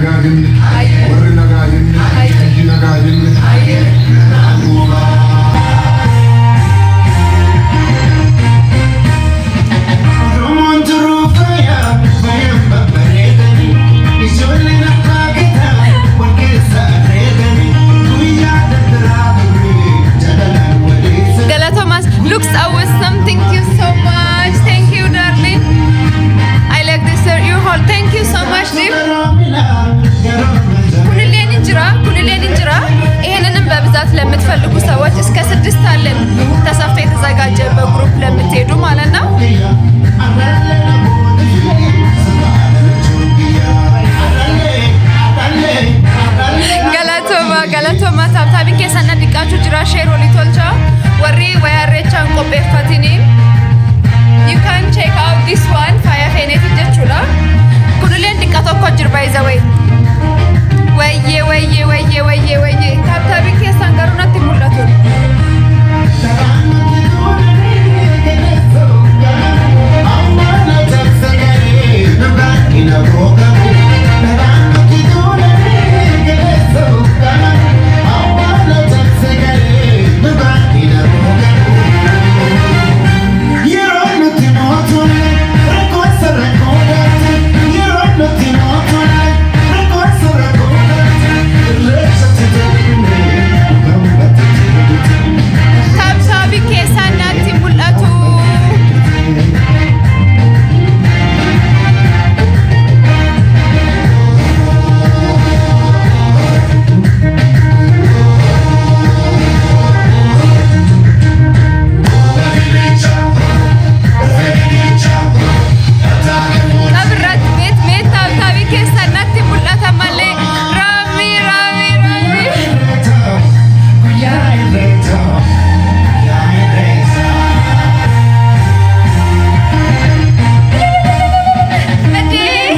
Nagaa jenne, warri nagaa jenne, biyyi nagaa jenne. Oromoon turuu fayyaa fayyaan babbareedanii ijoolleen abbaa gadaa wal keessa areedanii guyyaa dardaraa turre jaalalaan waleessa. Galatomas looks awesome. Thank you so much. Thank you, darling. I like this, sir. Your hall. Thank you so much, dear. Kunilleen እንጅራ kunilleen እንጅራ። ይሄንንም በብዛት ለምትፈልጉ ሰዎች እስከ 6 አለን ተሰፍቶ የተዘጋጀ በ group ለምትሄዱ ማለት ነው። Galatooma, galatooma. Tap tapiin keessan na diqqaachuu jira. Share olii tolcha. Warri wayaa irreechaan qopheeffatanii, you can check out this one, faaya feeneeti jechuudha. Kunilleen diqqa tokko jira, by the way. Wayye, wayye, wayye, wayye, wayye. Tap tapiin keessan garuu natti mul'atu. Yeroo nuti mootulle rakkoo sarara koodaatti, yeroo nuti mootulle rakkoo sarara koodaatti, irreechatti deemnee gambatti deemte. Tap tapiin keessan natti mul'atu. Qabirratti meet meet tap tapiin keessan natti mul'ata malee. Raamii, raamii, raamii. Guyyaa irreechaa, guyyaa irreechaa. Adee.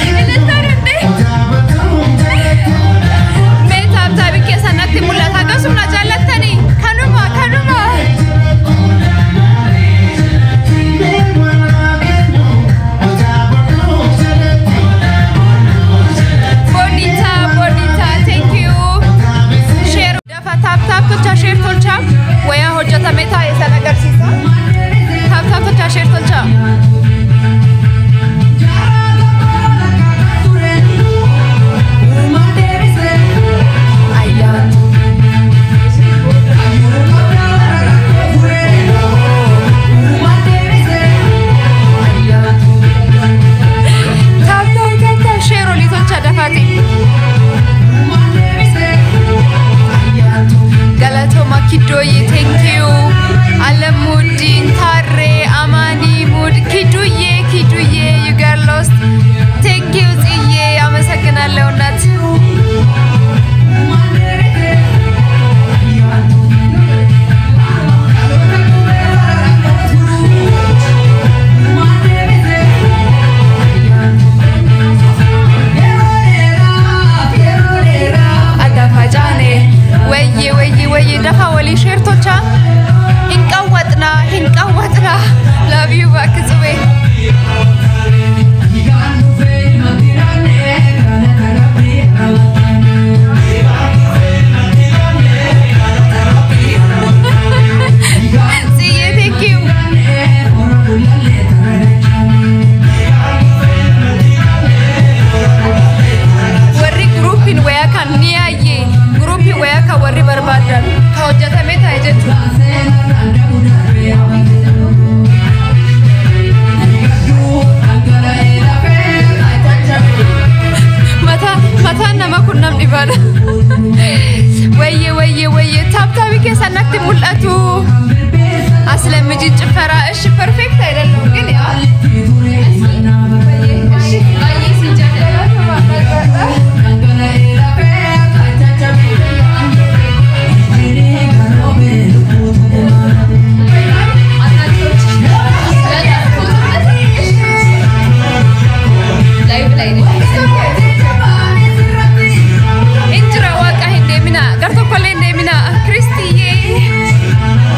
Ililtaan adee. Mee tap tapiin keessan natti mul'ata. Akkasuma na jaallattanii kanuma kanuma. Bonita, Bonita, thank you. Share dafa, tap tap tolcha, share tolcha. Wayaa hojjetame taa'e san agarsiisa. Tap tap tolcha, share tolcha. Tap tap tap tap, share olii tolcha dafaati. Galatoma Kiddoyye, thank you. Alamuddin, Tarree, Amani, Mud, Kidduye, Kidduye, you got lost. Thank you, ጽዬ፣ አመሰግናለሁ እናት። Adda facaane. Wayye, wayye, wayye, dafa walii share tolcha. Hin qawwaxnaa, hin qawwaxnaa. Love you back, Tsubee. ጽዬ, thank you. Warri groupiin wayaa kan ni yaayyee groupii wayaa kan warri barbaadan ka hojjetame ta'e jechuudha. Mataa mataan nama kun nam dhibaadha. Wayye, wayye, wayye, tap tapii keessan natti mul'atu. አስለምጂን ጭፈራ። እሺ perfect አይደለም ግን ያው እሺ Injira waaqa, hin deemina, gar tokkollee hin deemina, Kiristiyyee.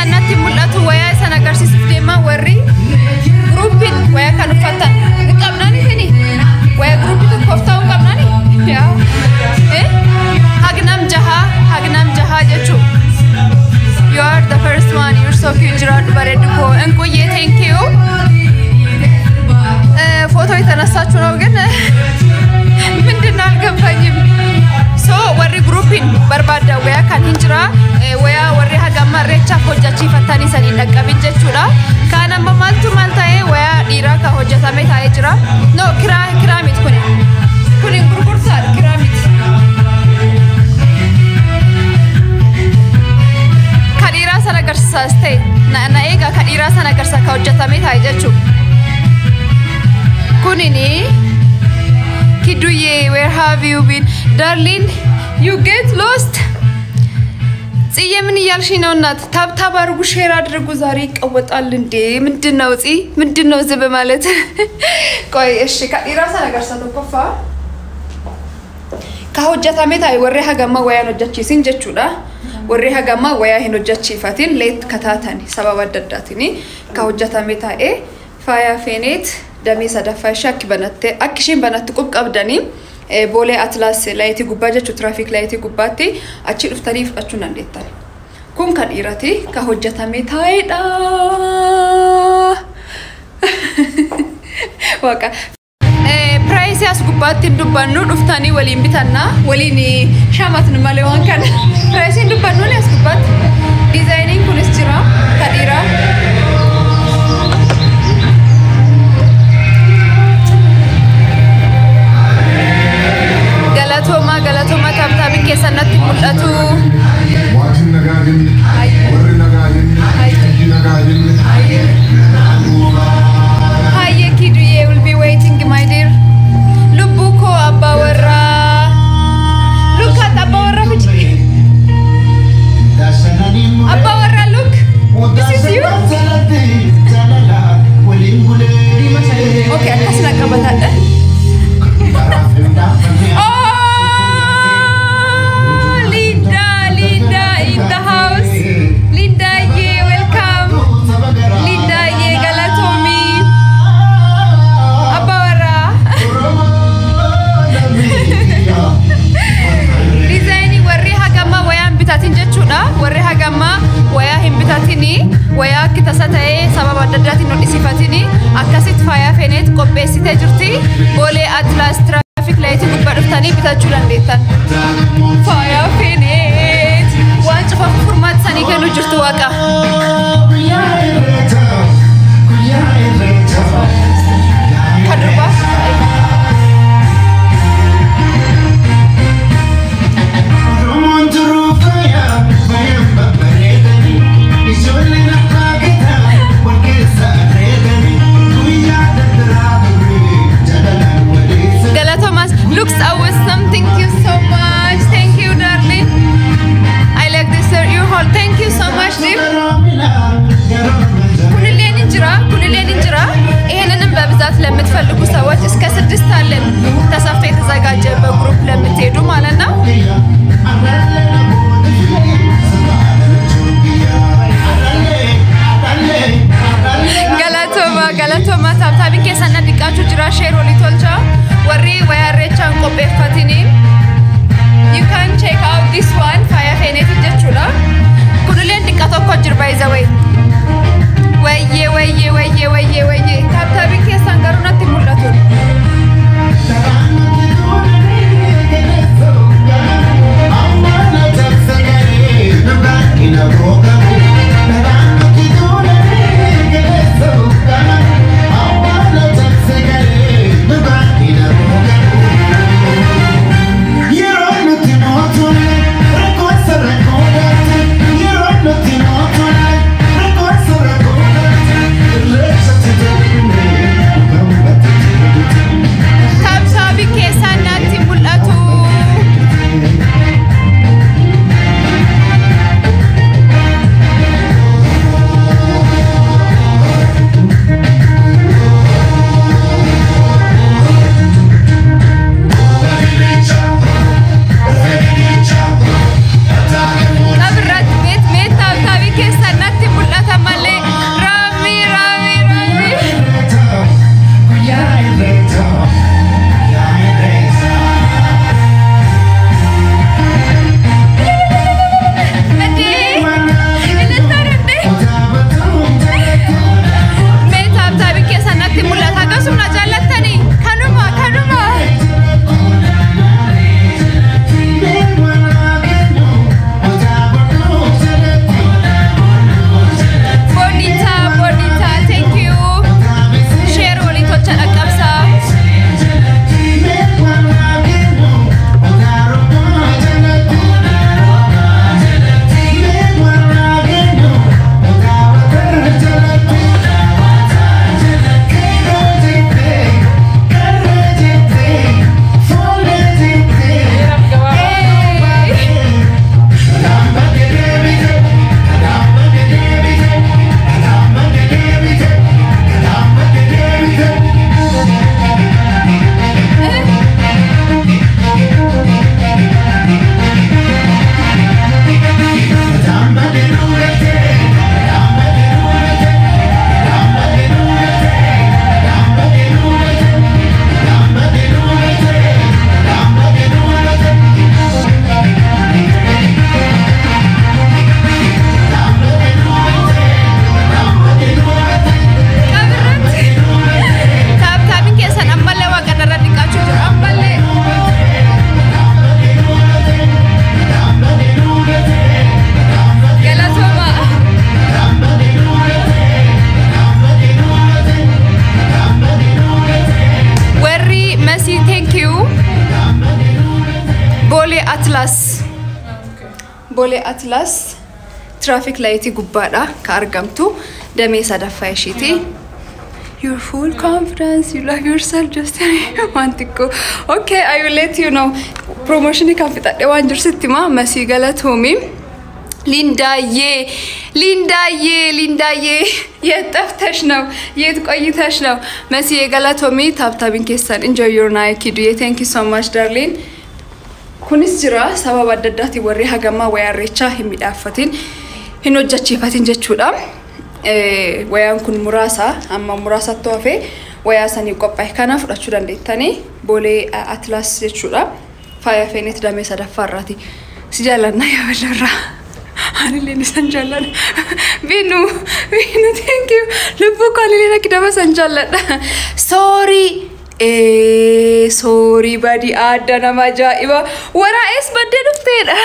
keessan natti mul'atu wayaa isan agarsiisuuf deemaa warri groupiin wayaa kan uffatan hin qabnaan isini wayaa groupii tokkoof ta'uu hin qabnaani yaa hagnam jahaa hagnam jahaa jechuu. You are the first one. You're so cute. Jiraadhu bareedu koo እንቁዬ thank you. ፎቶ የተነሳችሁ ነው ግን ምንድን ነው አልገባኝም። So warri groupiin barbaadda wayaa kan hin jira wayaa warri hagamma irreechaaf hojjechiifattanii sanii dhaqqabin jechuudha. Kaan amma maaltu maal ta'ee wayaa dhiiraa kan hojjetame taa'ee jira. No kiraa kiraa miti kuni. Kuni gurgurtaadha kiraa miti. Ka dhiiraa sana agarsiisaas ta'e na eegaa ka dhiiraa sana agarsiisa ka hojjetame taa'e jechuudha. Kunini Kiduye, where have you been? Darling, you get lost. ጽዬ ምን እያልሽ ነው እናት? Tap tap አድርጉ፣ share አድርጉ። ዛሬ ይቀወጣል እንዴ? ምንድን ነው ጽ ምንድን ነው ዝም ማለት? ቆይ እሺ ka dhiiraa sana agarsiisa tokkoffaa. Ka hojjetame taa'e warri hagamma wayaan hojjechiisin jechuudha. Warri hagamma wayaa hin hojjechiifatin late kataatan sababa adda addaatiin ka hojjetame taa'e faaya feeneet damee sadaffaa ishee akki banatte akki isheen banatti qub qabdanii boolee Atlas lightii gubbaa jechuu traffic lightii gubbaatti achi dhuftanii fudhachuu dandeettan. Kun kan dhiirati ka hojjetame taa'edha. Waaqa. Priceii as gubbaatti hin dubbannu dhuftanii waliin bitannaa waliin shamatnu malee waan kana. Priceii hin dubbannu as gubbaatti. Designiin kunis jira ka dhiiraa. Galatoomaa galatoomaa tap tapiin keessan natti mul'atu. Waatiin nagaa jenne, warri nagaa jenne, biyyi nagaa jenne. Hayyee Kiduye will be waiting, my dear. Lubbuu koo abbaa warraa. Look at abbaa warraa fiji. Abbaa warraa, look. This is you. Okay, akkas na qabataadha. Oh, Linda, Linda in the house. Linda, yeah, welcome. Linda, yeah, galatoomi. Abbaa warraa. Designii warri hagammaa wayaa hin bitatin jechuudha. Warri hagammaa wayaa hin bitatini, wayaa akka tasa ta'ee sababa adda addaatiin hodhisiifatini akkasitti faayaa feeneet qopheessitee jirti. Boolee Atlas traffic lightii gubbaa dhuftanii bitachuu dandeettan. Faayaa feeneet waan cufa furmaata sanii kennu jirtu waaqa. Kan durbaa. Galatoomaa looks awesome. Thank you so much. Thank you, darling. I like this sir. Your haul. Thank you so much, dear. Kunilleen ni jira kunilleen ni jira። ይሄንንም በብዛት ለምትፈልጉ ሰዎች እስከ ስድስት አለን ተሰፍቶ የተዘጋጀ በ group ለምትሄዱ ማለት ነው። Galatoomaa galatoomaa tap tapiin keessan na diqqaachuu jira share walii tolcha warri wayaa irreechaan qopheeffatanii. You can check out this one faaya feeneeti jechuudha. Kunilleen diqqa tokko jira by the way. Wayyee wayyee wayyee wayyee wayyee tap tapiin keessan garuu natti mul'atu. Boolee Atlas traffic light gubbaadha ka argamtu damee sadaffaa ishiiti. Your full confidence, you love yourself, just waan xiqqoo. Okay, I will let you know. Promotionii kan fixadhe waan jiru sitti himaa. Masii galatoomi. ሊንዳዬ ሊንዳዬ ሊንዳዬ፣ የት ጠፍተሽ ነው? የት ቆይተሽ ነው? መስዬ galatoomi. Tap tapiin keessan. Enjoy your night, ኪዱዬ. Thank you so much, darling. Kunis jira sababa adda addaatiin warri hagamaa wayaa irreechaa hin midhaaffatin, hin hojjechiifatin jechuudha. Wayaan kun muraasa, amma muraasatti hafe. Wayaa sanii qophaa'e kana fudhachuu dandeettanii Boolee Atlas jechuudha. Faaya Feeneet damee sadaffaa irraati. Si jaallanna Yaaballarraa. Anillee isan jaalladha. Binu, Binu, thank you. Lubbuu koo, anillee akka daba san jaalladha. Sorry. Sorry, badii adda nama ajaa'iba. Waraa'es baddee dhufteedha.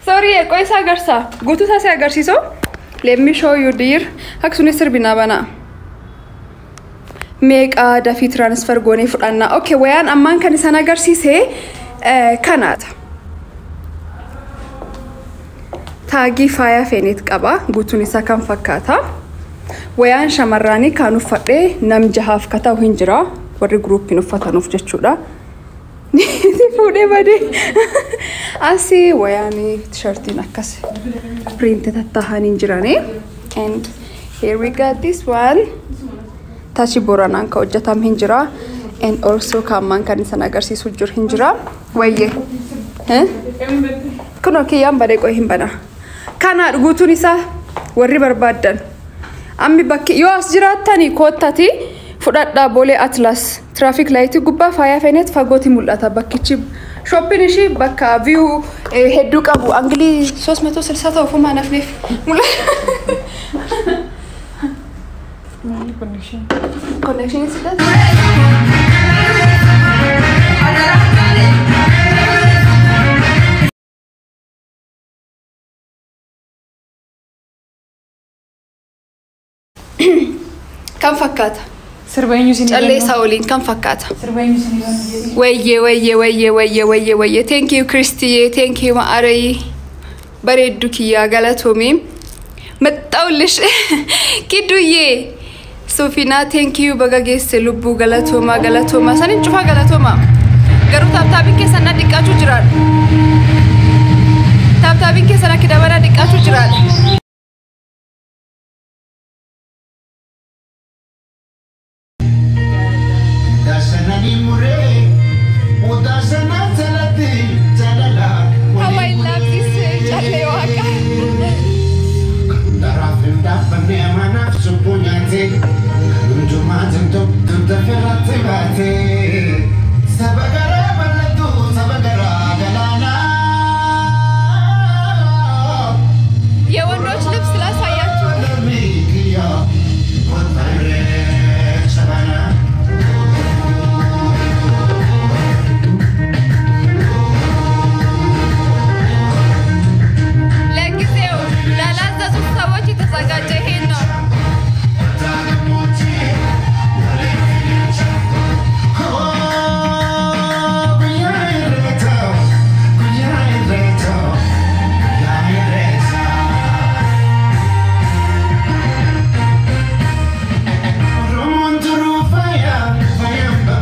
Sorry, qoy isaa agarsiisa. Guutuu isaa si agarsiisu. Let me show you, dear. Akkasumas sirbinaa banaa. Meeqa dafii transfer goonee fudhannaa. Okay, wayaan ammaan kan isaan agarsiise kanaadha. Tagii Faaya Feeneet qaba. Guutuun isaa kan fakkaata. Wayaan shamarraanii kan uffadhee nam jahaaf ka ta'u hin jira. Warri groupiin uffatanuuf jechuudha. Niiti fuudhee badee. Asii wayaan tishartiin akkas print tattahanii hin jiranii. And here we got this one. Tachi Boranaan ka hojjetame hin jira. And also kaammaan kan isan agarsiisu jiru hin jira. Wayye. Kunoo kiyyaan badee, qoy hin bana. Kana guutuun isaa warri barbaaddan. Ammi bakki yoo as jiraattanii koottati fudhadhaa. Boolee Atlas traffic light gubbaa Faaya Feeneet fagooti mul'ata bakkichi. Shopiin ishii bakka view hedduu qabu, angle 360 ta'u ofumaa nafneef mul'ata. Connection is that? Kan fakkaata. Sirba eenyu isin Callee isaa waliin kan fakkaata. Sirba eenyu isin jedhee? Wayye wayye wayye wayye wayye wayye, thank you Kristiye, thank you Ma'arayi, bareeddu kiyyaa, galatoomi. Maxxawlish Kidduye, Sofiinaa, thank you, baga geesse lubbuu, galatoomaa, galatoomaa, sanin cufaa galatoomaa. Garuu tap tapiin keessan na dhiqqaachuu jiraadha. Tap tapiin keessan akka dabalaa dhiqqaachuu jiraadha. Dasanani muree, udasana jalatti jaalala. How I love this callee waaqa. Daraaf hin dhaabbanne manaaf cubbuu nyaate, hundumaa jimtu dugda firratti baate. Saba garaa bal'attu, saba garaa galaanaa. የወንዶች ልብስ ላሳያችሁ። Lammii kiyya, kottaa irreecha banaa. ለጊዜው ላላዘዙት ሰዎች የተዘጋጀ ይሄን ነው።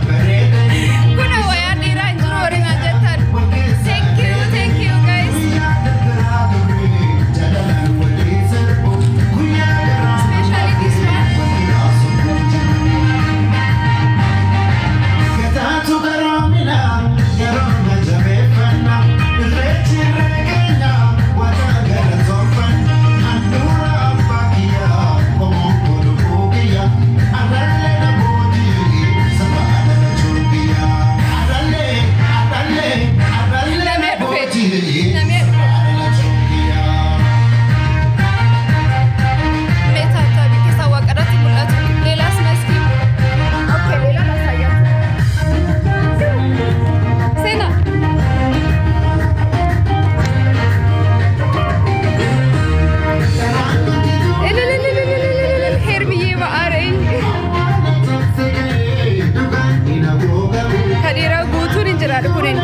Kun wayaan dhiiraa hin jiru warri naan jettan. Thank you, thank you guys. Especially this one. Namee dhufe. Namee dhufe. Mee tap tapii keessaa waaqarratti mul'atu. ሌላስ መስኪ? Okay, ሌላ ላሳያችሁ። ሴና እልልልልልልልል ሄርምዬ ማአረኝ ከ dhiiraa guutuun hin jiraadha kunin.